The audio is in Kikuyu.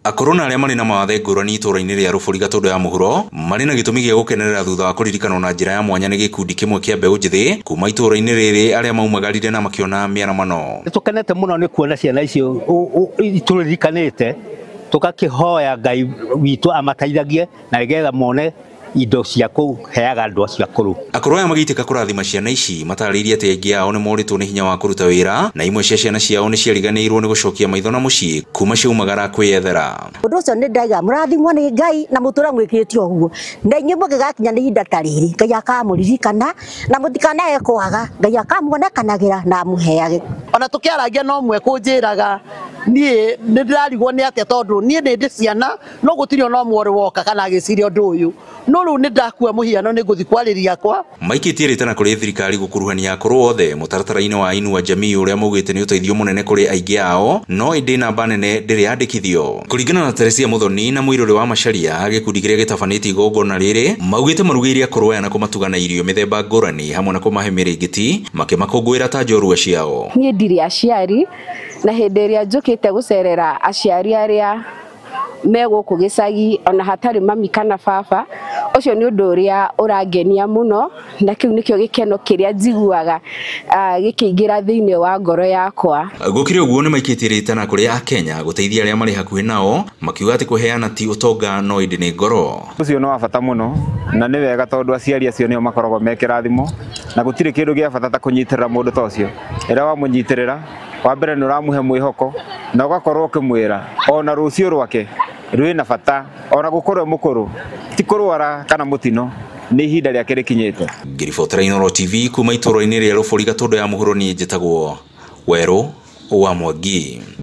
Akũrũ na arĩa marĩ na mawathe ngũrani itũũra-inĩ rĩa Rũbũri Gatũndũ ya mũhuro marĩ na gĩtũmi gĩa gũkenerera thutha wa kũririkanwo na njĩra ya mwanya nĩ gĩkundi kĩmwe kĩa mbeũ njĩthĩ kuma itũũra-inĩ rĩrĩ arĩa maumagarire na makĩona mĩaramano. Nĩtũkenete mũno nĩ kuona ciana icio itũririkanĩte, tũgakĩhoya Ngai witũ amateithagie na nĩgetha mone indo cia kũheaga andũ acio akũrũ. Akũrũ aya magĩitĩka kũrathima ciana ici matarĩirie atĩ aingĩ ao nĩmorĩtwo nĩ hinya wa kũruta wĩra na imwe cia ciana ciao nĩciariganĩirwo nĩ gũcokia maitho na mũciĩ kuma ciaumagara kwĩyethera. Ũndũ ũcio nĩ ndaiga mũrathimwo nĩ Ngai na mũtũre mwĩkĩte ũguo, na inyuĩ mũngĩgakinya nĩ ihinda ta rĩrĩ Ngai akamũririkana na mũtikanae kwaga, Ngai akamuonekanagĩra na amũheage. Ona tũkĩaragia no mwe kũnjĩraga niĩ nĩ ndĩrarigwo nĩ atĩa tondũ niĩ nĩ ndĩ ciana no gũtirĩ ona ũmwe ũrĩ woka kana agĩciria ũndũ ũyũ, no rĩu nĩ ndakua mũhiano nĩ ngũthiĩ kwarĩria akwa. Maikĩtie rĩtana kũrĩ thirikari gũkuruhania akũrũ othe mũtaratara-inĩ wa Inua Jamii ũrĩa maugĩte nĩ ũteithio mũnene kũrĩ aingĩ ao, no ĩndĩ namba nene ndĩrĩ yandĩkithio. Kũringana na Teresia Muthoni na Mũirũrĩ wa Macharia, gĩkundi kĩrĩa gĩtabanĩtie igongona rĩrĩ maugĩte marugĩire akũrũ aya na kũmatuga na irio mĩthemba ngũrani hamwe na kũmahe mĩrĩngĩti makĩmakũngũĩra ta njorua ciao. Niĩ ndirĩ aciari na hĩndĩ ĩrĩa njũkĩte gũcerera aciari arĩa me gũkũ gĩcagi ona hatarĩ mami kana baba, ũcio nĩ ũndũ ũrĩa ũrangenia mũno na kĩu nĩkĩo gĩkeno kĩrĩa njiguaga gĩkĩingĩra thĩinĩ wa ngoro yakwa. Gũkĩrĩ ũguo nĩmaikĩtie rĩtana kũrĩ Akenya gũteithia arĩa marĩ hakuhĩ nao makiuga atĩ kũheana ti ũtonga no ĩndĩ nĩ ngoro. Ũcio nĩ wa bata mũno na nĩ wega tondũ aciari acio nĩo makoragwo me kĩrathimo na gũtirĩ kĩndũ gĩa bata ta kũnyitĩrĩra mũndũ ta ũcio. Rĩrĩa wamũnyitĩrĩra wa mbere nĩ ũramũhe mwĩhoko na ũgakorwo ũkĩmwĩra ona rũciũ rwake rwĩna bata ona gũkorwo mũkũrũ ti kũrwara kana mũtino nĩ ihinda rĩake rĩkinyĩte. Ngĩribotera Inooro TV kuma itũũra-inĩ rĩa Rũbũri Gatũndũ ya mũhuro, niĩ njĩtagwo Werũ wa Mwangi.